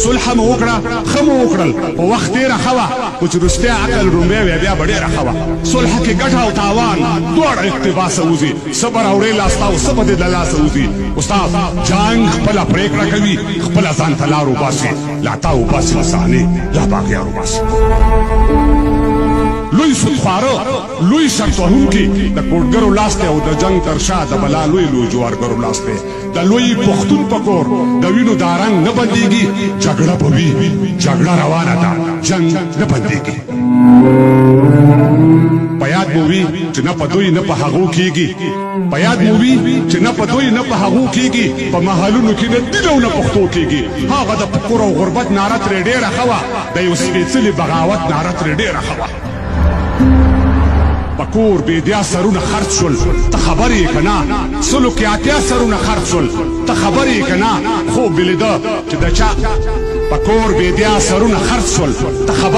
صلح مو وکړه، ښه مو وکړل، په وخت تېره ښه وه، خو چې رښتیا عقل ړومبی وی بیا به ډېره ښه وه. صلح کې ګټه او تاوان دواړه اقتباسه وځي، څه به راوړې لاسته او څه به دې له لاسه وځي. استاد جنګ خپله پرېکړه کوي، خپله ځان ته لار وباسي، لا تا وباسي له صحنې، لا باغیار وباسي. لوی سودخواره، لوی شرط وهونکي د کوډګرو لاس دی او د جنګ تر شا د بلا لوی لوی جوارګرو لاس دی. د لوی پښتون په کور د وینو دا رنګ نه بندیږي، جګړه به وي، جګړه روانه ده، جنګ نه بندیږي. په یاد مو وي چې نه په دوی نه په هغو کیږي، په یاد مو وي چې نه په دوی نه په هغو کیږي، په محلونو کې نه دین او نه پښتو کیږي. هغه د فقر او غربت ناره ترې ډېره ښه وه، د یو سپېڅلي بغاوت ناره ترې ډېره ښه وه. په کور بېدیا سرونه خرڅ شول ته خبر یې که نه؟ سلو کې 80 سرونه خرڅ شول ته خبر یې که نه؟ خوب مې لیده چې د چا په کور بېدیا سرونه خرڅ شول ته خبر.